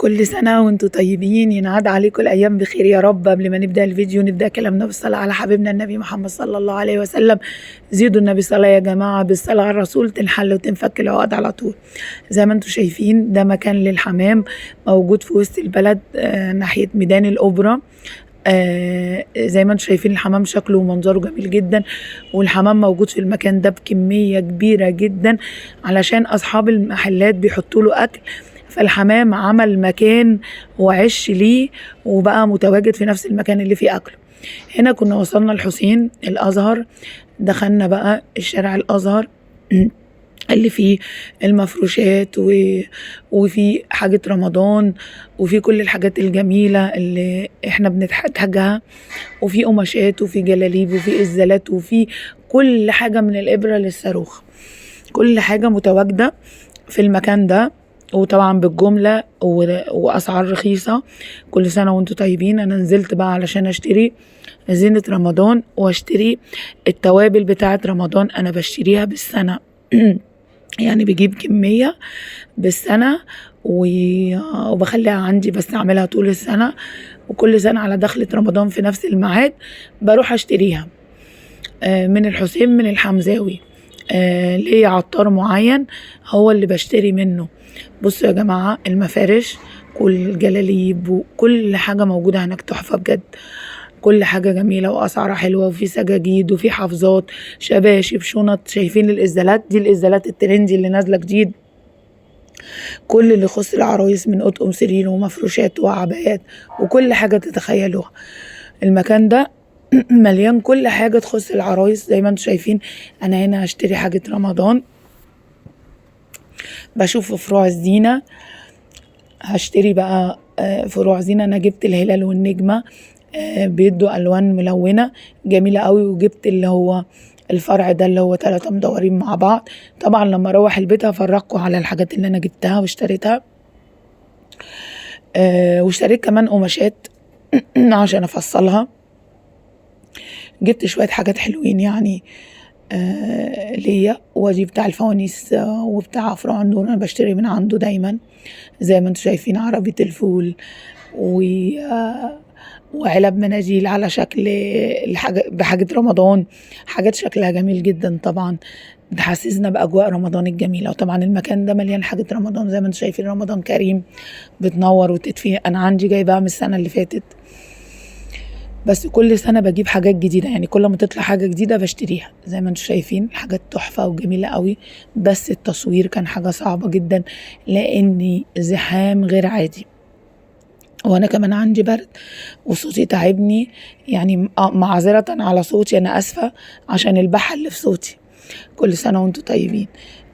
كل سنة وانتم طيبين، ينعاد عليكم الأيام بخير يا رب. قبل ما نبدأ الفيديو نبدأ كلامنا بالصلاة على حبيبنا النبي محمد صلى الله عليه وسلم. زيدوا النبي صلاة يا جماعة، بالصلاة على الرسول تنحل وتنفك العقد على طول. زي ما انتم شايفين ده مكان للحمام موجود في وسط البلد، ناحية ميدان الأوبرا. زي ما انتم شايفين الحمام شكله ومنظره جميل جدا، والحمام موجود في المكان ده بكمية كبيرة جدا علشان أصحاب المحلات بيحطوا له أكل، فالحمام عمل مكان وعش ليه وبقى متواجد في نفس المكان اللي فيه أكله. هنا كنا وصلنا الحسين الأزهر، دخلنا بقى الشارع الأزهر اللي فيه المفروشات وفي حاجة رمضان وفي كل الحاجات الجميلة اللي احنا بنحتاجها، وفي قماشات وفي جلاليب وفي إزالات وفي كل حاجة من الإبرة للصاروخ، كل حاجة متواجدة في المكان ده، وطبعا بالجملة وأسعار رخيصة. كل سنة وانتم طيبين. أنا نزلت بقى علشان أشتري زينة رمضان واشتري التوابل بتاعة رمضان. أنا بشتريها بالسنة يعني بجيب كمية بالسنة وبخليها عندي بستعملها طول السنة، وكل سنة على دخلة رمضان في نفس الميعاد بروح اشتريها من الحسين من الحمزاوي، ليه عطار معين هو اللي بشتري منه. بصوا يا جماعة المفارش كل الجلاليب وكل حاجة موجودة هناك تحفة بجد، كل حاجة جميلة وأسعارها حلوة، وفي سجاجيد وفي حافظات شباشب شنط. شايفين الإزالات دي، الإزالات الترندي اللي نازلة جديد، كل اللي يخص العرايس من أطقم سرير ومفروشات وعبايات وكل حاجة تتخيلوها. المكان ده مليان كل حاجة تخص العرايس زي ما انتم شايفين. أنا هنا هشتري حاجة رمضان، بشوف فروع الزينة، هشتري بقى فروع زينة. أنا جبت الهلال والنجمة، بيدوا ألوان ملونة جميلة قوي، وجبت اللي هو الفرع ده اللي هو 3 مدورين مع بعض. طبعا لما اروح البيت هفرجكم على الحاجات اللي انا جبتها واشتريتها، واشتريت كمان قماشات عشان افصلها. جبت شوية حاجات حلوين يعني ليا، وادي بتاع الفوانيس وبتاع فروع النور انا بشتري من عنده دايما. زي ما انتم شايفين عربية الفول وعلب مناديل على شكل الحاجة بحاجة رمضان، حاجات شكلها جميل جدا طبعا بتحسسنا بأجواء رمضان الجميلة. وطبعا المكان ده مليان حاجة رمضان زي ما انتم شايفين، رمضان كريم بتنور وتدفي. انا عندي جايباها من السنة اللي فاتت، بس كل سنة بجيب حاجات جديدة، يعني كل ما تطلع حاجة جديدة بشتريها. زي ما انتم شايفين حاجات تحفة وجميلة قوي، بس التصوير كان حاجة صعبة جدا لأن زحام غير عادي، وانا كمان عندي برد وصوتي تعبني، يعني معذرة على صوتي، انا اسفة عشان البحة اللي في صوتي. كل سنة وانتم طيبين.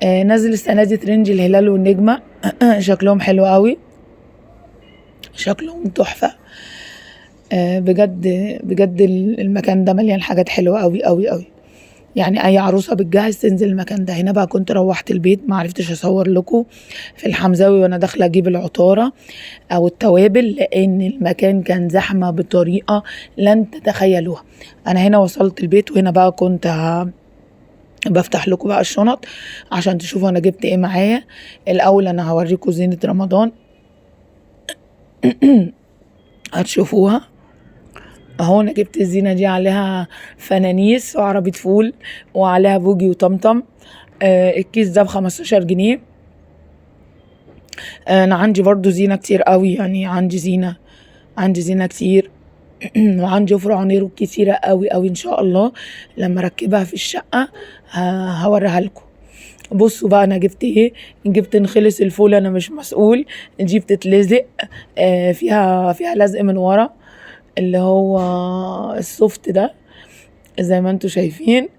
نزل السنة دي ترند الهلال والنجمة شكلهم حلو قوي، شكلهم تحفة. بجد بجد المكان ده مليان حاجات حلوة قوي قوي قوي، يعني اي عروسة بتجهز تنزل المكان ده. هنا بقى كنت روحت البيت ما عرفتش اصور لكم في الحمزاوي وانا داخلة اجيب العطارة او التوابل، لان المكان كان زحمة بطريقة لن تتخيلوها. انا هنا وصلت البيت، وهنا بقى كنت بفتح لكم بقى الشنط عشان تشوفوا انا جبت ايه معايا. الاول انا هوريكم زينة رمضان هتشوفوها اهو. انا جبت الزينة دي عليها فنانيس وعربية فول وعليها بوجي وطمطم. الكيس ده ب15 جنيه. انا عندي برضو زينة كتير قوي، يعني عندي زينة كتير وعندي فروع نيرو كتيرة قوي قوي. ان شاء الله لما اركبها في الشقة هوريها لكم. بصوا بقى انا جبت ايه. جبت نخلص الفول، انا مش مسؤول، دي بتتلزق، فيها لزق من ورا اللي هو السوفت ده زي ما انتوا شايفين.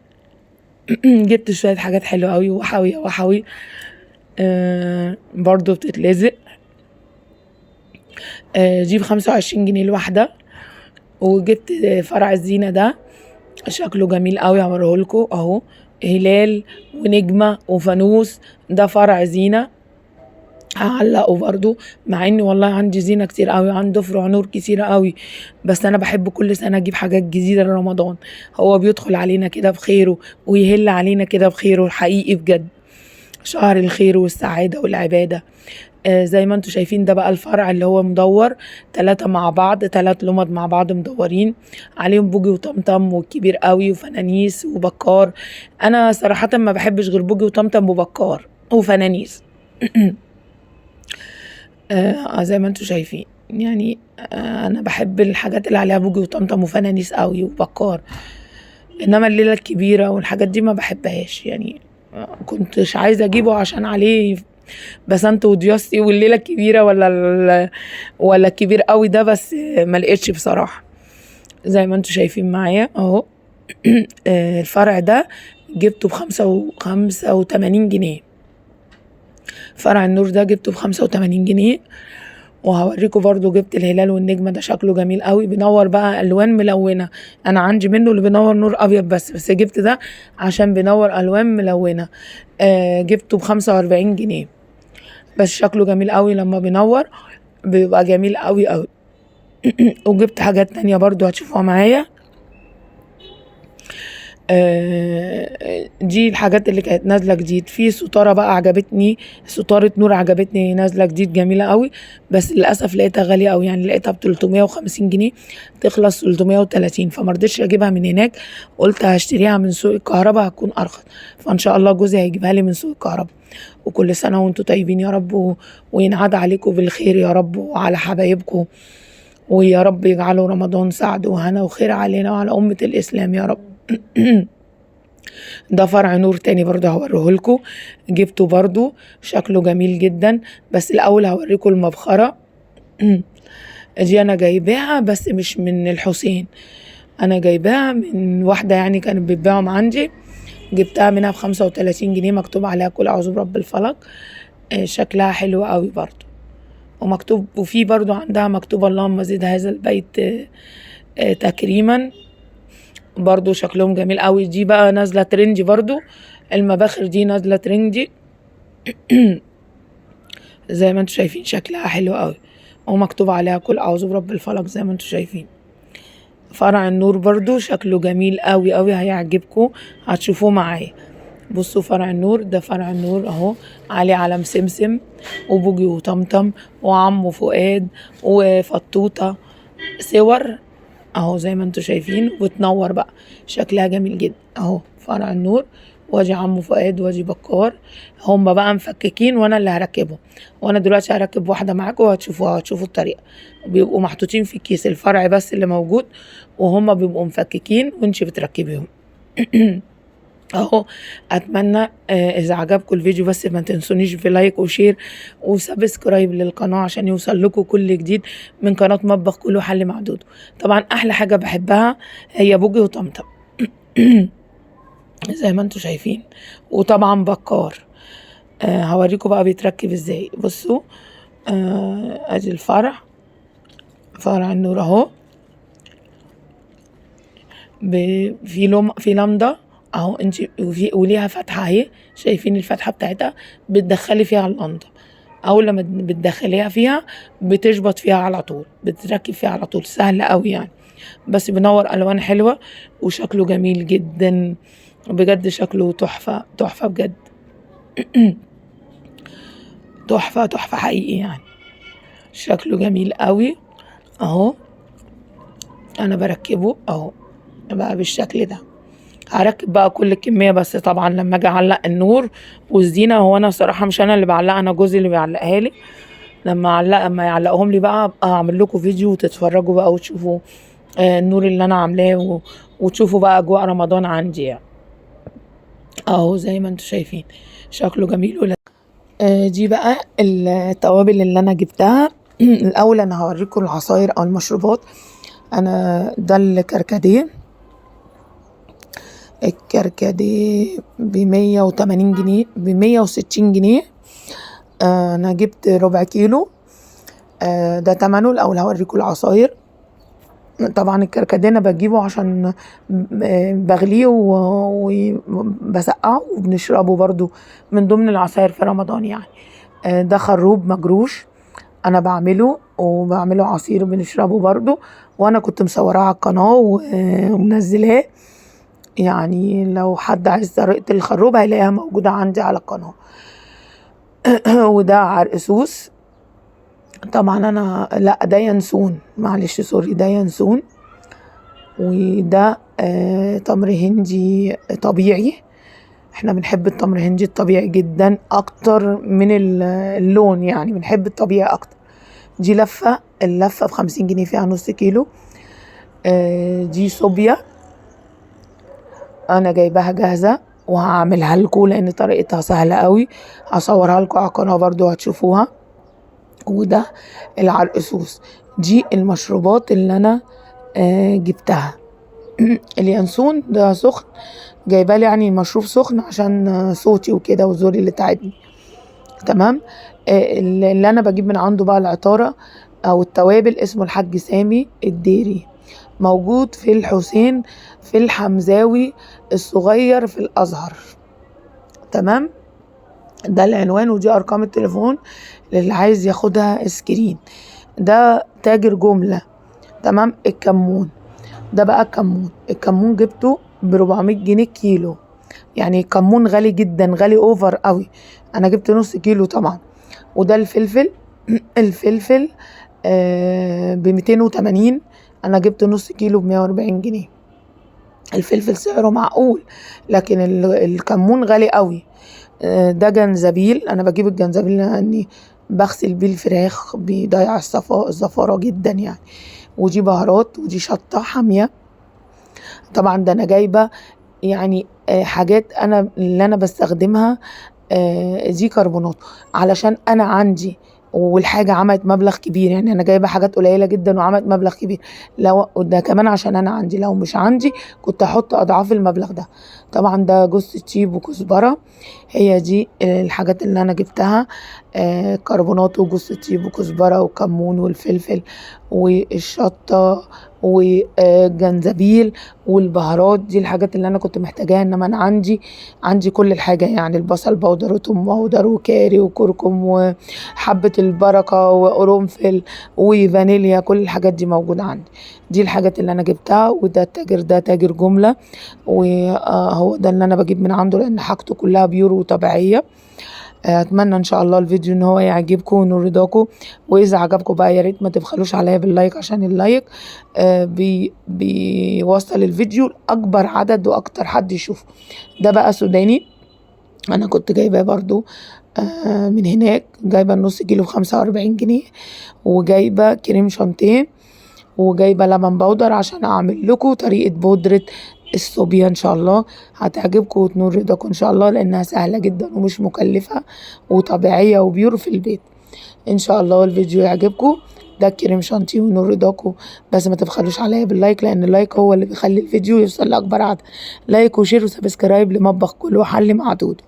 جبت شوية حاجات حلوة قوي، وحاوية وحاوي، برضو بتتلزق، دي ب25 جنيه الواحدة. وجبت فرع الزينة ده شكله جميل قوي، هوريهولكوا اهو، هلال ونجمة وفانوس، ده فرع زينة هعلقه برضو. مع اني والله عندي زينة كتير قوي، عندي فروع نور كتير قوي، بس انا بحب كل سنة اجيب حاجات جديدة لرمضان. هو بيدخل علينا كده بخيره ويهل علينا كده بخيره الحقيقي بجد، شهر الخير والسعادة والعبادة. زي ما انتم شايفين ده بقى الفرع اللي هو مدور 3 مع بعض، 3 لمض مع بعض مدورين عليهم بوجي وطمطم والكبير قوي وفنانيس وبكار. انا صراحة ما بحبش غير بوجي وطمطم وبكار وفنانيس. زي ما انتم شايفين يعني، انا بحب الحاجات اللي عليها بوجي وطمطم وفنانيس قوي وبكار، انما الليلة الكبيرة والحاجات دي ما بحبهاش يعني. كنتش عايزة اجيبه عشان عليه بسنت ودياستي والليلة الكبيرة ولا الكبير قوي ده، بس ما لقيتش بصراحة. زي ما انتم شايفين معايا اهو. الفرع ده جبته 85 جنيه. فرع النور ده جبته ب85 جنيه. وهوريكم برضو جبت الهلال والنجمة، ده شكله جميل قوي، بينور بقى الوان ملونة. انا عندي منه اللي بينور نور ابيض بس جبت ده عشان بينور الوان ملونة. جبته ب45 جنيه، بس شكله جميل قوي لما بينور، بيبقى جميل قوي قوي. وجبت حاجات تانية برضو هتشوفوها معايا. دي الحاجات اللي كانت نازلة جديد. في ستارة بقى عجبتني، ستارة نور عجبتني نازلة جديد جميلة قوي، بس للأسف لقيتها غالية قوي، يعني لقيتها ب350 جنيه، تخلص 330، فما رضيتش اجيبها من هناك، قلت هشتريها من سوق الكهرباء هتكون ارخص. فان شاء الله جوزي هيجيبها لي من سوق الكهرباء. وكل سنة وانتم طيبين يا رب، وينعاد عليكم بالخير يا رب وعلى حبايبكم، ويا رب يجعله رمضان سعد وهنا وخير علينا وعلى أمة الإسلام يا رب. ده فرع نور تاني برضه هوريهولكوا، جبته برضه شكله جميل جدا، بس الأول هوريكوا المبخرة. دي أنا جايباها بس مش من الحسين، أنا جايباها من واحدة يعني كانت بتبيعهم عندي، جبتها منها ب35 جنيه، مكتوب عليها كل أعوذ برب الفلق. شكلها حلو قوي برضه، ومكتوب، وفي برضه عندها مكتوب اللهم زد هذا البيت تكريما، برضو شكلهم جميل قوي. دي بقى نازله ترندي برضو، المباخر دي نازله ترندي. زي ما انتم شايفين شكلها حلو قوي، ومكتوب عليها كل اعوذ برب الفلق زي ما انتم شايفين. فرع النور برضو شكله جميل قوي قوي، هيعجبكم هتشوفوه معايا. بصوا فرع النور ده، فرع النور اهو عليه علم سمسم وبوجي وطمطم وعمو فؤاد وفطوطه، صور اهو زي ما انتم شايفين، وتنور بقى شكلها جميل جدا اهو. فرع النور، وادي عمو فؤاد وادي بكار، هم بقى مفككين وانا اللي هركبهم، وانا دلوقتي هركب واحدة معاكم وهتشوفوها، هتشوفوا الطريقة. بيبقوا محطوطين في كيس الفرع بس اللي موجود، وهم بيبقوا مفككين وانتي بتركبيهم. اهو. اتمنى اذا عجبكم الفيديو بس ما تنسونيش في like و share و subscribe للقناة عشان يوصل لكم كل جديد من قناة مطبخ كله حل مع دودو. طبعا احلى حاجة بحبها هي بوجي وطمطم. زي ما انتم شايفين، وطبعا بكار. هوريكم بقى بيتركب ازاي. بصوا، ادي الفرع، فرع النور اهو، في لمضه اهو انت، وليها فتحه اهي، شايفين الفتحة بتاعتها، بتدخلي فيها اللمضه. اول لما بتدخليها فيها بتشبط فيها على طول، بتركب فيها على طول، سهل قوي يعني. بس بينور الوان حلوة وشكله جميل جدا بجد، شكله تحفة تحفة بجد. تحفة تحفة حقيقي يعني، شكله جميل قوي اهو. انا بركبه اهو بقى بالشكل ده. هركب بقى كل الكمية، بس طبعا لما اجي اعلق النور والزينة، هو انا صراحة مش انا اللي بعلقها، انا جوزي اللي بيعلقها لي. لما يعلقهم لي بقى ابقى اعمل لكم فيديو وتتفرجوا بقى وتشوفوا النور اللي انا عاملاه، وتشوفوا بقى اجواء رمضان عندي يعني. اهو زي ما انتم شايفين شكله جميل. ولا دي بقى التوابل اللي انا جبتها. الاول انا هوريكم العصاير او المشروبات. انا ده الكركديه، الكركديه ب180 جنيه، ب160 جنيه. انا جبت ربع كيلو، ده تمنه. الاول هوريكم العصاير. طبعا الكركديه انا بجيبه عشان بغليه وبسقعه وبنشربه برضو من ضمن العصاير في رمضان يعني. ده خروب مجروش انا بعمله، وبعمله عصير بنشربه برضو، وانا كنت مصوراه على القناة ومنزلاه يعني. لو حد عايز طريقة الخروب هيلاقيها موجودة عندي على القناة. وده عرق سوس، طبعا انا لا، ده ينسون، معلش sorry، ده ينسون. وده تمر هندي طبيعي. احنا بنحب التمر الهندي الطبيعي جدا اكتر من اللون، يعني بنحب الطبيعي اكتر. دي لفة، اللفة ب50 جنيه، فيها نص كيلو. دي صوبيا انا جايباها جاهزة وهعملها لكم لان طريقتها سهلة قوي، هصورها لكم على القناة برضو هتشوفوها. وده العرقسوس. دي المشروبات اللي انا جبتها. اليانسون ده سخن، جايبه لي يعني مشروب سخن عشان صوتي وكده وزوري اللي تعبني. تمام. اللي انا بجيب من عنده بقى العطاره او التوابل اسمه الحاج سامي الديري، موجود في الحسين في الحمزاوي الصغير في الازهر. تمام. ده العنوان ودي ارقام التليفون للي عايز ياخدها screen. ده تاجر جملة. تمام. الكمون ده بقى، الكمون جبته ب400 جنيه كيلو، يعني الكمون غالي جدا، غالي over قوي. انا جبت نص كيلو طبعا. وده الفلفل الفلفل ب280، انا جبت نص كيلو ب140 جنيه. الفلفل سعره معقول، لكن الكمون غالي قوي. ده جنزبيل، انا بجيب الجنزبيل لاني بغسل بيه الفراخ، بيضيع الزفارة جدا يعني. ودي بهارات، ودي شطة حامية. طبعا ده انا جايبة يعني حاجات انا اللي انا بستخدمها. دي كربونات علشان انا عندي، والحاجة عملت مبلغ كبير، يعني انا جايبة حاجات قليلة جدا وعملت مبلغ كبير. لو ده كمان عشان انا عندي، لو مش عندي كنت احط اضعاف المبلغ ده. طبعا ده جوز الطيب وكزبرة. هي دي الحاجات اللي انا جبتها، كربونات وجوز الطيب وكزبرة وكمون والفلفل والشطة والجنزبيل والبهارات. دي الحاجات اللي انا كنت محتاجاها، انما انا عندي كل الحاجة، يعني البصل powder وتوم powder وكاري وكركم وحبة البركة وقرنفل وفانيليا، كل الحاجات دي موجودة عندي. دي الحاجات اللي انا جبتها. وده التاجر، ده تاجر جملة، وهو ده اللي انا بجيب من عنده لان حاجته كلها pure وطبيعية. اتمنى ان شاء الله الفيديو ان هو يعجبكم ونور رضاكم، واذا عجبكم بقى يا ريت ما تبخلوش عليا بال like، عشان ال like بيوصل الفيديو لاكبر عدد واكتر حد يشوفه. ده بقى سوداني، انا كنت جايباه برضو من هناك، جايبه النص كيلو ب45 جنيه، وجايبه كريم شانتيه، وجايبه لبن بودر عشان اعمل لكم طريقه بودره الصوبيا ان شاء الله هتعجبكم وتنور رضاكم ان شاء الله، لانها سهلة جدا ومش مكلفة وطبيعيه و pure في البيت. ان شاء الله الفيديو يعجبكم. ده الكريم شانتيه ونور رضاكم، بس ما تبخلوش عليا بال like، لان ال like هو اللي بيخلي الفيديو يوصل لاكبر عدد. like و share و subscribe لمطبخ كل وحل مع دودو.